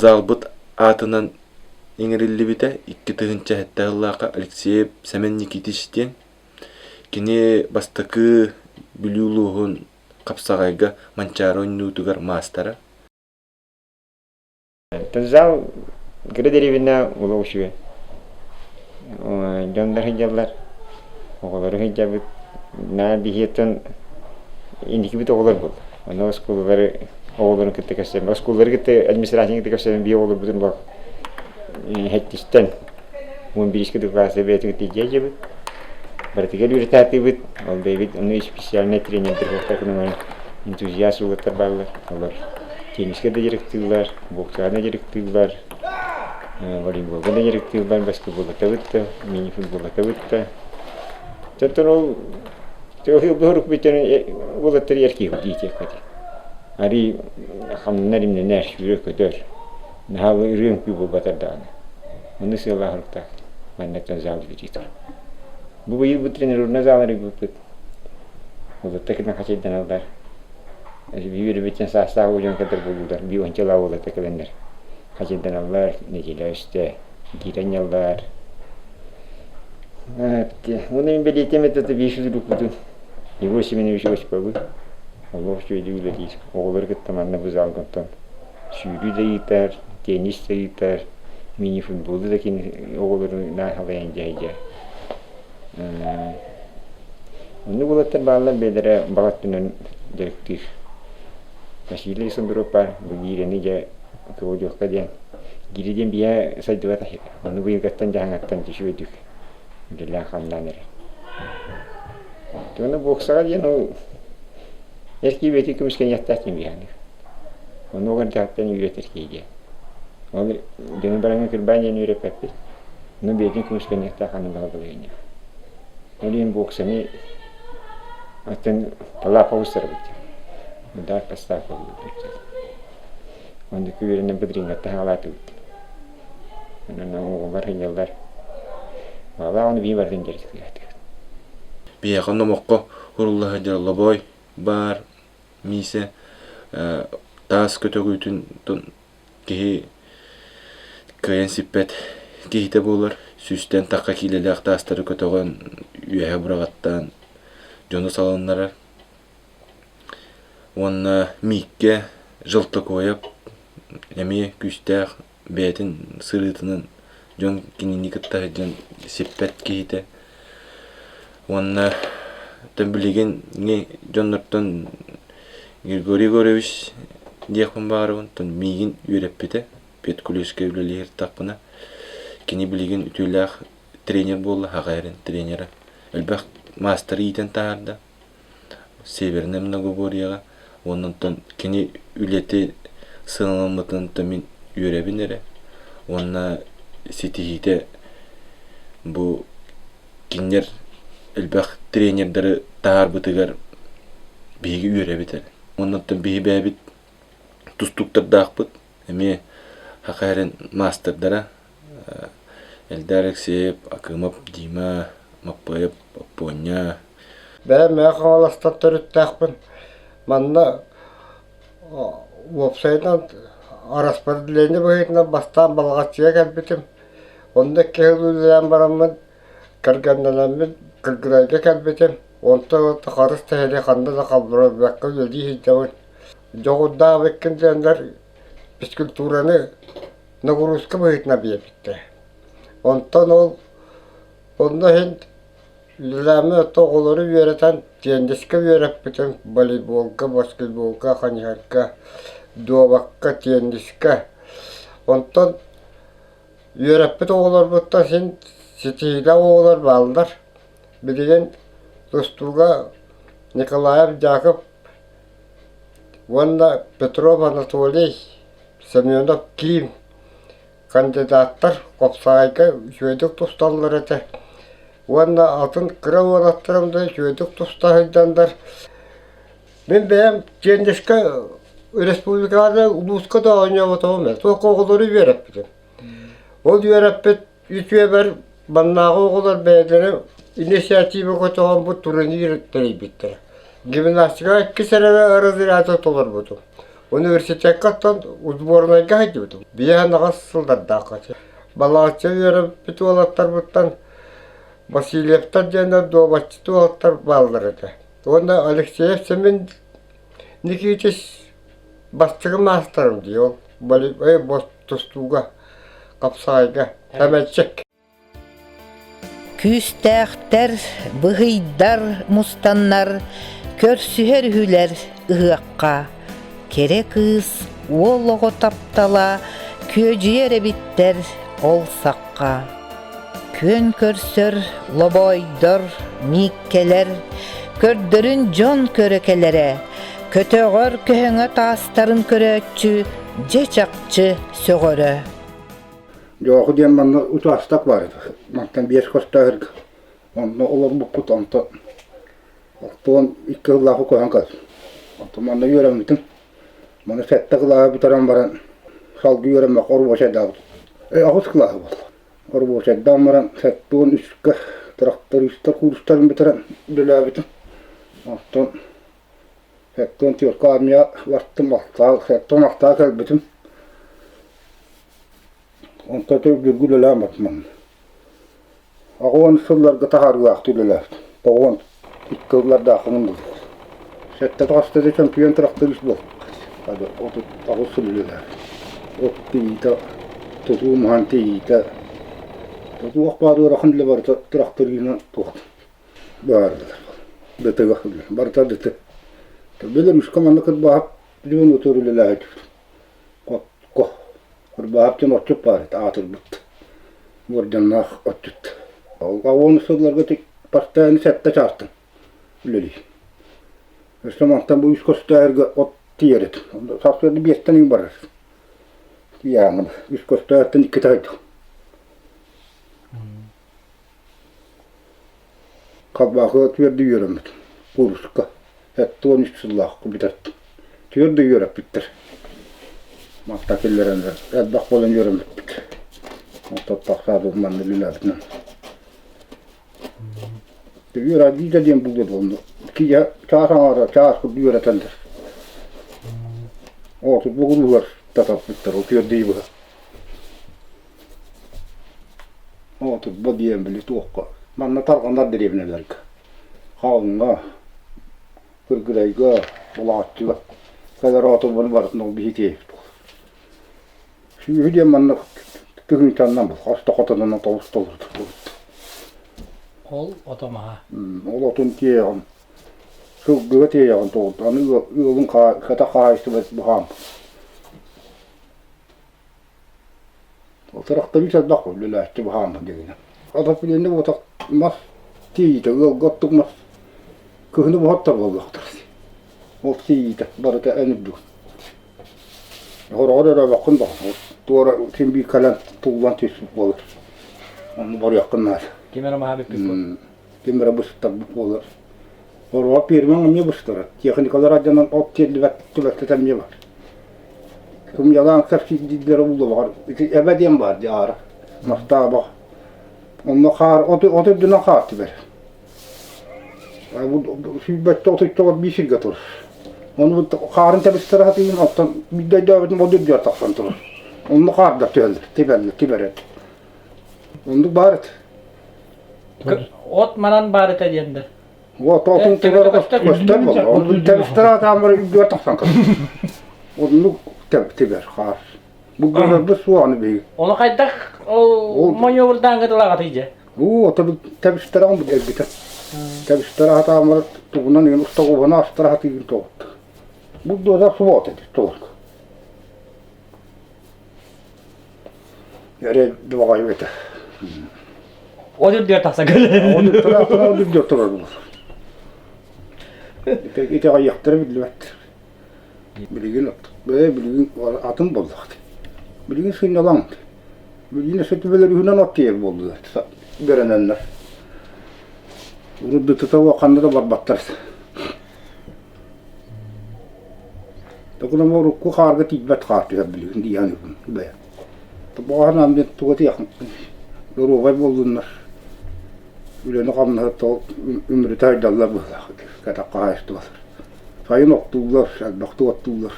Залбыт аатынан иҥэриллибитэ 2007 сыллаахха Алексеев Сэмэн Никитич диэн. Кини бастакы Бүлүү улууһун хапсаҕайга Манчаары оонньуутугар маастара. Зал кыра дэриэбинэ олох үчүгэй. Дьоннор сылдьаллар, оҕолору сылдьабыт. Наһаа биһиэттэн инникибит оҕолор буолла. Ону оскуолалары оҕолорун кытта көрсөммүт. Оскуолалары кытта администрацияны кытта көрсөммүт биир оҕолорбутун олох хэттистэн 11 кылааска бэйэтин кытта илдьэ Барытыгар үөрэтаатыбыт, ол бэйэбит ону специальнай тренердэр буолтар энтузиаст уолаттар бааллар. Олор теннискэ да дьарыктыыллар, боксаҕа да дьарыктыыллар, волейболга да дьарыктыыллар, баскетболлатабыт да, мини-футболлатабыт да. Оттон ол уолаттар эр киһи иитиэххэ Арый хамнанар имнэнэр, сүүрэр-көтөр. Наһаа ырыа-үҥкүү буолбатар даҕаны. Онно сыаллаах-соруктаах манныктан зал үлэлии турар. Бу быйыл бу тренажернай зал арыйбыппыт. Уолаттар кэлэн хачайданаллар. Биир үөрбүттэн саастаах дьон кэлэр буолуулар, биир уончалаах уолаттар кэлэннэр хачайданаллар, нэдиэлэ үстэ киирэн ньаллар. Уонна мин бэлиэтиэм этэ биир судургутун Егор Семенович Осиповы олох үчүгэйдик үлэлиир. Оҕолору кытта манна бу залга оттон сүүрүү да ыытар, теннис да ыытар, мини-футболу да кини оҕолору наар халайан дьаһайдьар. Оннук уолаттар бааллар бэйэлэрэ баҕа өттүнэн дьарыктыыр. Василий Александров баар, бу гиирэни дьэ көҕүлүөххэ диэн. Гиирэ диэн биһиэхэ сайдыбат Ону быйылгаттан дьаһаҥаттан үчүгэйдик үлэлээн-хамнаан эрэр. Ону боксаҕа диэн ол эр киһи бэйэтин көмүскэниэхтээх диэн биһиэхэ. Ону оҕо үөрэтэр киһи диэн. Ол дьону бараҥҥа кырбаан диэн үөрэппэппит. Ону бэйэтин көмүскэниэхтээх аны баҕа Ол иһин боксаны атын талаапабыс сарабыт. Удар поставка Оннук үөрэнэн быдырыыҥҥаттан хаалаатыбыт. Онон оҕолор сылдьаллар. Баҕалаах ону биир барытын дьарыктыахтыыбыт. Биһиэхэ номоххо курулла сылдьар лобоой баар Миисэ таас көтөҕүүтүн киһи кыайан сиппэт киһитэ буолар. Сүүстэн тахха киилэлээх таастары көтөҕөн үөһэ быраҕаттаан дьону салыннарар. Уонна Мииккэ Желтокоев эмиэ күүстээх бэйэтин сырыытынан дьон кинини кытта сылдьан сиппэт киһитэ. Уонна билигин дьоннортон Григорий Егорович диэхпин баҕарабын, миигин үөрэппитэ педколледжка үлэлии сырыттахпына. Кини билигин үтүөлээх тренер буолла, аҕа эрин тренерэ. Элбэх маастары иитэн таһаарда. Севернай многоборьеҕа уонна онтон кини үлэтэ сыаналаммытын мин үөрэбин эрэ уонна ситиһиитэ бу кинилэр элбэх тренердары таһаарбытыгар биһиги үөрэбит эрэ. Уонна оттон биһи бэйэбит тустууктардаахпыт эмиэ Саха эрин маастардара Эльдар Алексеев, Акымов Дима, Маппыайап Оппуонньа. Бэйэм Мэҥэ Хаҥаластан төрүттээхпин. Манна уопсайынан распределение быһыытынан бастаан Балаҕаччыга кэлбитим. Онно икки сыл үлэлээн бараммын, кэргэннэнэммин Кыргыдайга кэлбитим. Онтон харыс тэһили ханна да хабыллыбакка үлэлии сылдьабын. Дьоҕурдаабыккын диэннэр физкультураны ноҕурууска быһыытынан биэрбиттэрэ. Онтон ол онно иһин үлэлээммин оттон оҕолору үөрэтэн теннискэ үөрэппитим, волейболга, баскетболга, ханьыһарга, дуобакка, теннискэ. Онтон үөрэппит оҕолорбуттан син ситиһиилээх оҕолор бааллар. Билигин тустууга Николаев Дьаакып уонна Петров Анатолий Семенов Киим кандидаттар хапсаҕайга үчүгэйдик тусталлар этэ уонна атын кыра уолаттарым да үчүгэйдик туста сылдьаннар мин бэйэм теннискэ республикаҕа улууска да оонньооботоҕум ээ туох оҕолору үөрэппитим ол үөрэппит үтүөбэр маннааҕы оҕолор бэйэлэрэ инициатива көтөҕөн бу турнир тэрийбиттэрэ гимнастикаҕа иккис эрэ разряды толорбутум. Университекка оттон сборнайга сылдьыбытым. 58 сыллардаахха. Балаҕаччы үөрэммит уолаттарбыттан Васильевтар диэннэр дуобатчыт уолаттар бааллар этэ. Уонна Алексеев Семен Никитич бастакы маастарым дии ол тустууга, хапсаҕайга, Сэмэнчик. Күүстээхтэр, быһыйдар мустаннар көрсүһэр үһүлэр ыһыахха. Кэрэ кыыс, уол оҕо таптала күөдьүйэр эбиттэр ол сахха. Күөн көрсөр лобоойдор, мииккэлэр, көрдөрүн дьон көрө кэлэрэ, көтөҕөр көһөҥө таастарын көрөөччү дьэ чахчы сөҕөрө. Дьооху диэн манна учаастак баар этэ. Мантан биэс көстөөхөргө. Онно олорбуппут онто оттон икки сыллаахы көһөн кэлбит. Онтон манна үөрэммитим. Маны сэттэ кылааһы бүтэрэн баран салгыы үөрэммэккэ оробуочайдаабытым. Аҕыс кылааһы буолла. Оробуочайдаан баран 73-кэ трактористар курстарын бүтэрэн үлэлээбитим. Оттон 74-кэ армия бартым, 76-га кэлбитим. Онтон төрдүргү үлэлээн бардым манна. 80 сылларга таһаарыылаахтык үлэлээбитим. 92 сыллардаахпын булбут. Сэттэ хаста да чемпион тракторист буолбут. 38 сыл үлэлээбит. От тиийиитэ, тутуу маһын тиийиитэ, туох баар ыарахан үлэ барыта тракториһынан туох баарылар. ДТ-га барыта ДТ. Беларуська манна кырбаһап диэн отур үлэлээбит. Хотко. Кырбаһап диэн отчут баар этэ, аатырбыт. Уордьаннаах отчут. Ол сылларга постоянно сэттэ чаастан үлэлиир. Өссө мантан бу үс көстөөргө от тиийэр этим. Сарсыарда биэстэн ый барар. Тиийээҥҥин үс көстөөртөн иккитэ хайдах. Халбаахыга түөрдэ үөрэммит. Кууруска. 73 сыллаахха бүтэртим. Түөрдэ үөрэппиттэр. Матта киллэрэннэр элбэх буолан үөрэммиппит. Оттон тахсаабы манна үлэлээбитинэн. Үөрэ диэн булду буолну. Киһи чаас аҥаара чаас курдук үөрэтэллэр. Отут бугулугар татаппыттар, ол түөрдүү быһа. Отурба диэн били туохха манна тарҕанар дэриэбинэлэргэ Хаҕыҥҥа, Кыргыдайга, Балаҕаччыга кэлэр отурбаны барытын ол биһи тиэйбит буолар. Сүүһү диэн манна тыһыынчаннан был хас да хотонунан тобус толордук Ол ото маһа. Ол отун тиэйэҕин, сылгыга тиэйэҕин тоҕус аны ыалын кэтэх хаһаайыстыба баһаам. Тырахтарыыс элбэх үлэлээччи баһааммын диэбинэ. Отопление буотах мас тиийиитэ ыалга оттук мас кыһыны буһаттар буоллахтар. Ол тиийиитэ барыта эн үрдүк. Хороҕор өрөөбөххүн баҕар туора син биир кэлэн туллан түспүт буолар. Онно барыаххын наада. Ким эрэ маһа бүппүт буолар. Ким эрэ быстарбыт буолар. Оруоп пиэрмэҥ эмиэ быстарар. Техникалар алдьанан от тиэллибэт түбэлтэтэ эмиэ бар. Кымньалаан кэпсиирдииллэрэ буллубаҕар ити эбэ диэн баар дии аара. Мастаабах. Онно хаар от, от үрдүнэн хаар түбэр. Сүүрбэттэ отуччоҕор биир сиргэ турар. Ону хаарын тэбистэрэ сатыыбын, оттон биирдэ өйдөөбүтүм от үрдүгэр тахсан турар. Онно хаардар түһэллэр, тибэллэр, тибэр Оннук баар этэ. От манан баар этэ диэн да. Вот отун турар көстөр буолла. Onu тэбистэр атаамар үрдүгэр тахсан кэлэр. Оннук тибэр хаар. Бу гынарбыт суоҕаны биһиги. Ону хайдах ол маневрдаан кытылаҕатый дьэ? Уу, ото тэбистэрэҕин бу эргитэ. Тэбистэр атаамар тугунан иһин устагубана астара хатыгын тоҕут. Бу дуода суот эти толорку. Эрэ баҕайы этэ. Ол үрдүгэр тахса кэлэр. Ол үрдүгэр турар буолар. Итэҕэйиэхтэрэ биллибэт. Билигин билигин атын буоллахт. Билигин сынньалаҥ. Билигин өссө түбэлэр үһүнэн от тиийэр буоллулар. Үөрэнэннэр. Урут дытыта ханна да барбаттар. Токунам урукку хаарга тиийбэт хаар түһэр билигин дии саныыбын бэйэм. Баҕаһынаан диэн тугу этиэххин доруобай буоллуннар, үлэни-хамнаһы үмүрүтэ сайдаллар быһыылаах кэтэх хаһаайыстыбалар. Сайын оттууллар, элбэхтик оттууллар.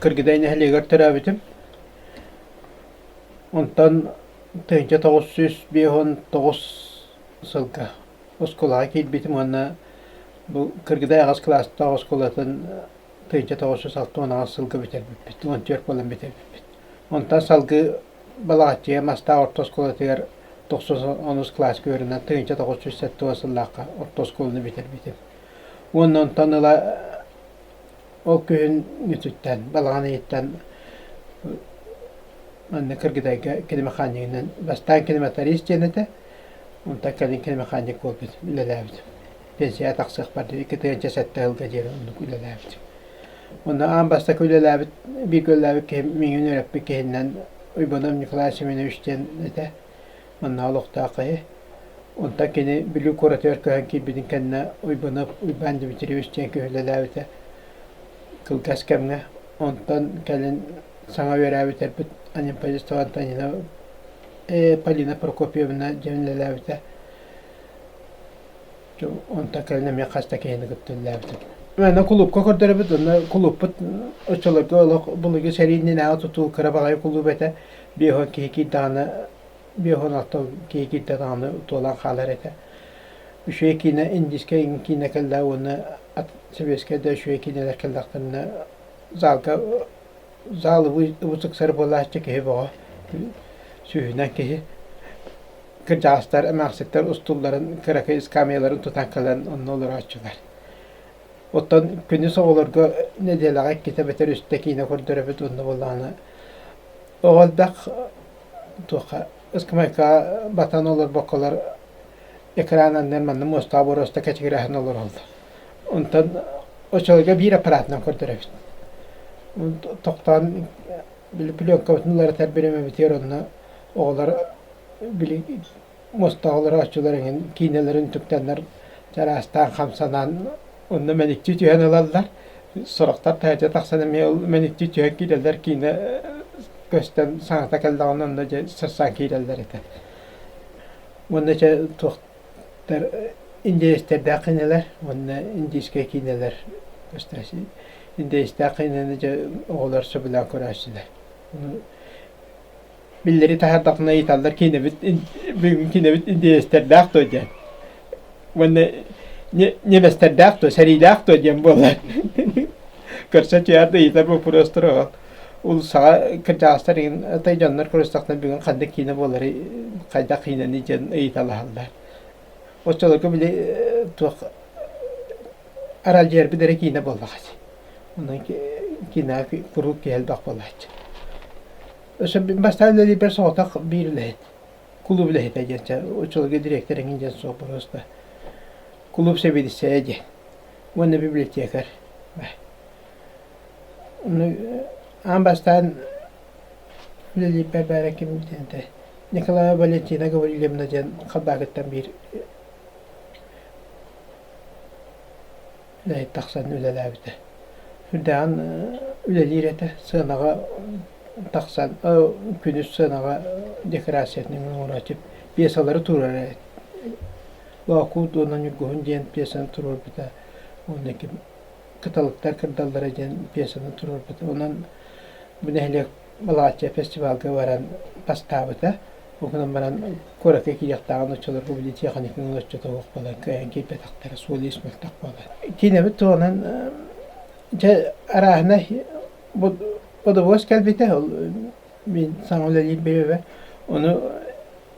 Кыргыдай нэһилиэгэр төрөөбүтүм. Онтон 1959 сылга оскуолаҕа киирбитим уонна бу Кыргыдай аҕыс кылаастаах оскуолатын 1968 сылга бүтэрбиппит, 14 буолан бүтэрбиппит. Онтон салгыы Балаҕаччыйа Мастаах орто оскуолатыгар тохсус онус кылааска үөрэнэн 1970 сыллаахха орто оскуоланы бүтэрбитим. Уонна онтон ыла ол күһүн үтүттэн, балаҕан ыйыттан манна Кыргыдайга киномеханикынан бастаан киномоторист диэн этэ, онтон кэлин киномеханик буолбут, үлэлээбитим. Пенсияҕа тахсыахпар диэри 2007 сылга диэри оннук үлэлээбитим. Онно аан бастакы үлэлээбит, бииргэ үлэлээбит киһим миигин үөрэппит киһинэн Уйбанов Николай Семенович диэн этэ. Манна олохтоох киһи. Онтон кини Бүлүү куоратыгар көһөн киирбитин кэннэ Уйбанов Уйбаан Дмитриевич диэн киһи үлэлээбитэ кылгас кэмҥэ. Онтон кэлин саҥа үөрээбитэрбит Анемподистова Антонина Полина Прокопьевна диэн үлэлээбитэ. Онтон кэлин эмиэ хас да киһини кытта үлэлээбитим. Манна кулуупка көрдөрөбүт, онно кулууппут оччолорго олох былыргы сэрии иннинээҕи тутуу кыра баҕайы кулууп этэ. 50 киһи киирдэҕинэ, 56 киһи киирдэ даҕаны туолан хаалар этэ. Үчүгэй киинэ, индийскэй киинэ кэллэ уонна сэбиэскэй да үчүгэй киинэлэр кэллэхтэринэ залга зал ыбыс-ыксары буолааччы киһи бөҕө, сүүһүнэн киһи. Кырдьаҕастар, эмээхситтэр устуулларын, кыракый ыскаамыйаларын тутан кэлэн онно олорооччулар. Оттон күнүс оҕолорго нэдиэлэҕэ иккитэ эбэтэр үстэ киинэ көрдөрөбүт уонна буоллаҕына оҕо элбэх туохха ыскамыайкаҕа батан олорбокколор экран анныгар манна муостаҕа боруоста кэчигирэһэн олороллор. Онтон оччолорго биир аппаратынан көрдөрөбүт. Тохтоон били пленкабытын уларытар бириэмэбитигэр онно оҕолор били муостаҕа олорооччулар эҥин киинэлэрин үтүктэннэр чараастаан хамсанан онно мэниктии түһэн ылаллар. Сорохтор таһырдьа тахсан эмиэ ол мэниктии түһэн киирэллэр киинэ көстөн саҥата кэллэҕинэ онно дьэ сырсан киирэллэр этэ. Уонна дьэ туохтар индеецтэрдээх киинэлэр уонна индийскэй киинэлэр көстөөччү. Индеецтээх киинэни дьэ оҕолор сөбүлээн көрөөччүлэр. Биллэри таһаардахпына ыйыталлар киинэбит бүгүн киинэбит индеецтэрдээх дуо диэн. Уонна немецтэрдээх дуо, сэриилээх дуо диэн буолар. Көрсө түһээт ыйытар боппуруостар ол. Улсаҕа кырдьаҕастар игин атай дьоннор көрүстэхтэринэ бүгүн ханнык киинэ буоларый, хайдах киинэний диэн ыйыталаһаллар. Оччолорго били туох аралдьыйарбыт эрэ киинэ буоллаҕа дии. Онон киинэҕэ куруук киһи элбэх буолааччы. Өссө бастаан үлэлиирбэр соҕотох биир үлэһит, кулууп үлэһитэ диэн чэ оччолорго дириэктэр эҥин диэн суох просто кулууп сэбиэдиссэйэ диэн уонна библиотекарь. Ону аан бастаан үлэлиирбэр баара ким диэн этэ Николаева Валентина Гаврильевна диэн Халбаакыттан биир үлэһит тахсан үлэлээбитэ. Сүрдээҕин үлэлиир этэ. Сыанаҕа тахсан күнүс сыанаҕа декорациятын оҥорооччу пьесалары туруорар этэ. Лоокуут уонна Ньургуһун диэн пьесаны туруорбута уонна ким Кыталыктар кырдаллара диэн пьесаны туруорбута. Онон бу нэһилиэк Балаҕаччы фестивалга баран бастаабыта. Ол гынан баран куоракка киириэхтээҕин оччолорго били тиэхиньикин оччото суох буолан кыайан киирбэтэхтэрэ, суол-иис мөлтөх буолан. Киинэбит туһунан дьэ арааһынай бодобуос кэлбитэ, ол мин саҥа үлэлиир бэйэбэ. Ону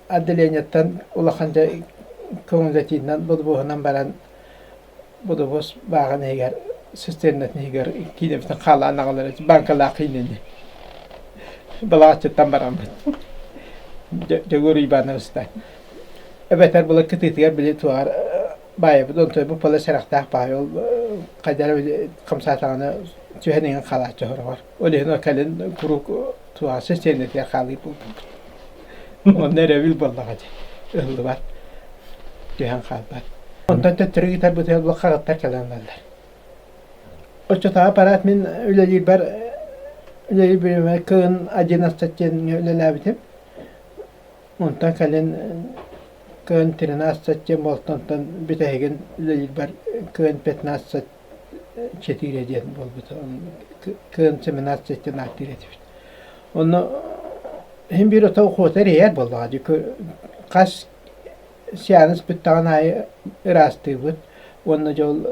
отделениеттан улахан дьэ көҥүллэтиинэн бодобуоһунан баран бодобуос бааҕын иһигэр цистернатын иһигэр киинэбитин хаалаан аҕалар бааҥкалаах киинэни Балаҕаччыттан бараммыт Дьөгүөр Уйбаанабыстан эбэтэр былыр кытыытыгар били туоҕар баайабыт онтон бу пала сэрэхтээх баай ол хайдах эрэ хамсаатаҕына түһэн иҥэн хаалааччы сороҕор ол иһин кэлин куруук туоҕа цистернэтигэр хаалыы буолбуппут Онно эрэбил буоллаҕа дии. Ыһыллыбат, түһэн хаалбат. Онтон төттөрү ыытарбытыгар бу хаҕыттар кэлэн ылаллар. Оччотооҕу аппараат мин үлэлиирбэр үлэлиир бириэмэ кыһын 11 диэҥҥэ үлэлээбитим. Онтон кэлин кыһын 13 диэн буолтан бүтэһигин үлэлиирбэр кыһын 15. четыре диэн буолбута. Кыһын семинарция диэн ааттыыр этибит. Онно иһин биир ото охота эрэйэр буоллаҕа дии. Хас сеанс бүттэҕин аайы ыраастыыбыт уонна дьол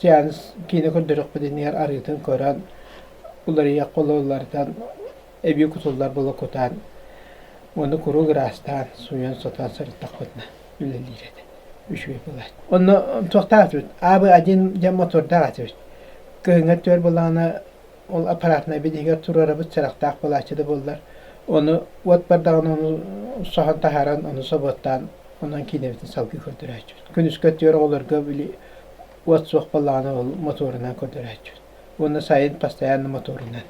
сеанс киинэ көрдөрүөхпүт иннигэр арыытын көрөн уларыйах уларытан эбии кутуллар буола кутаан уонна куруук ыраастаан сууйан-сотон сырыттахпытына үлэлиир этэ үчүгэй буолааччы. Онно туохтаах этибит АБ1 диэн мотордаах этибит. Кыһыҥҥы өттүгэр буоллаҕына ол аппаратнай иһигэр туруорабыт сарахтаах буолааччы да буоллар ону уот бардаҕына ону соһон таһааран ону собуоттаан онон киинэбитин салгыы көрдөрөөччүбүт. Күнүскү өттүгэр оҕолорго били уот суох буоллаҕына ол моторунан көрдөрөөччүбүт. Уонна сайын постоянно моторунан.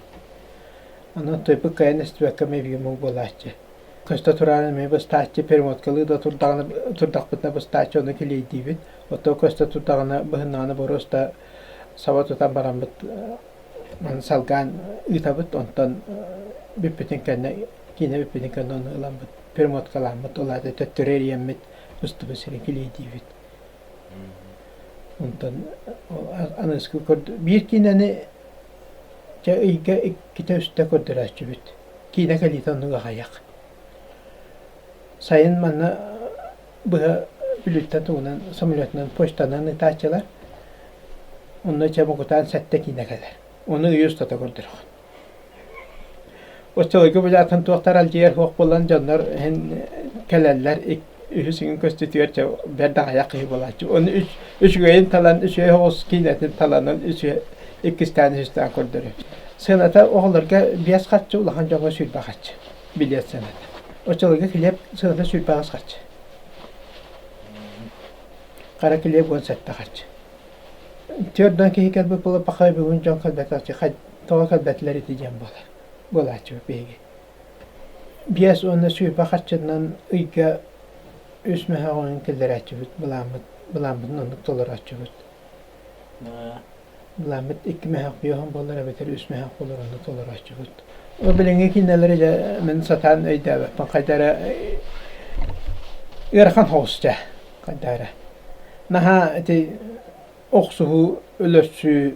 Онон тойбут кыайан эстибэккэ эмиэ биир муҥ буолааччы. Көстө турарын эмиэ быстааччы, перемоткалыы да турдаҕына турдахпытына быстааччы ону килиэйдиибит. Оттон көстө турдаҕына быһыннаҕына боруоста саба тутан бараммыт маны салгаан ыытабыт. Онтон бүппүтүн кэннэ киинэ бүппүтүн кэннэ ону ыламмыт перемоткалааммыт, ол аата төттөрү эрийэммит устубут сирин килиэйдиибит. Онтон аныгыскы биир киинэни чэ ыйга иккитэ-үстэ көрдөрөөччүбүт. Киинэ кэлиитэ оннук аҕыйах. Сайын манна быһа Бүлүүттэн тугунан самолетунан почтанан ыытааччылар. Онно чэ мокутаан сэттэ киинэ кэлэр. Ону ый устата көрдөрөҕүн. Оччолорго били атын туохтар алдьыйар суох буолан дьоннор иһин кэлэллэр үһүс иҥин көстүүтүгэр чэ бэрт аҕыйах киһи буолааччы. Ону үчүгэйин талан үчүгэй соҕус киинэтин таланан үчүгэй иккистээн үһүстээн көрдөрөр. Сыаната оҕолорго биэс харчы, улахан дьоҥҥо сүүрбэ харчы билиэт сыаната. Оччолорго килиэп сыаната 28 харчы. Хара килиэп 17 харчы. Түөрт киһи кэлбит буолан пахай бүгүн дьон кэлбэтэх тоҕо кэлбэтилэр ити диэн буолар буолааччыбыт биһиги. Биэс уонна 20 харчынан ыйга үс мөһөөҕүн киллэрээччибит былааммыт былааммытын оннук толорооччубут. Былааммыт икки мөһөөх биэһин буолар эбэтэр үс мөһөөх буолар онно толорооччубут. Ол билиҥҥи киинэлэри дьэ мин сатаан өйдөөбөппүн хайда эрэ ыарахан соҕус дьэ хайда эрэ. Наһаа ити охсуһуу, өлөрсүү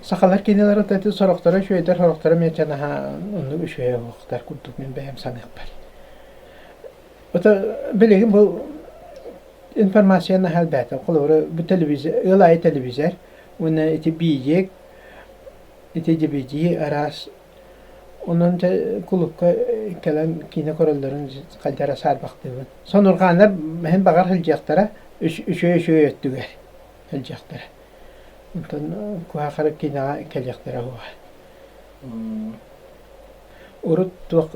сахалар кинилэр ити сорохторо үчүгэйдэр, сорохторо эмиэ наһаа оннук үчүгэй оһохтор курдук мин бэйэм саныахпар. Ото билигин бу информация наһаа элбээтэ. Холобура, бу телевизор, ыал аайы телевизор уонна ити биидьиэк, ити DVD араас Онон дьэ кулуупка кэлэн киинэ көрөллөрүн хайдах эрэ саарбахтыыбын. Сонурҕааннар иһин баҕар сылдьыахтара, үчүгэй-үчүгэй өттүгэр сылдьыахтара. Онтон куһаҕан киинэҕэ кэлиэхтэрэ суоҕа. Урут туох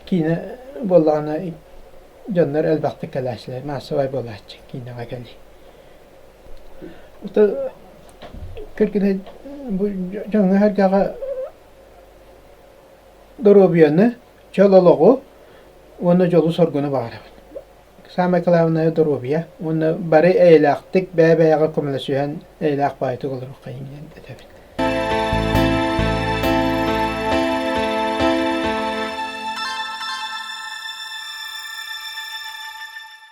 киинэ буоллаҕына дьоннор элбэхтик кэлээччилэр, маассабай буолааччы киинэҕэ кэлии. Кэргэнэ бу дьоҥҥо-сэргэҕэ доруобуйаны, чөл олоҕу уонна дьолу-соргуну баҕарабын. Саамай кылаабынайа доруобуйа уонна бары эйэлээхтик бэйэ-бэйэҕэ көмөлөсүһэн эйэлээх баайытык олоруоххайыҥ диэн этэбин.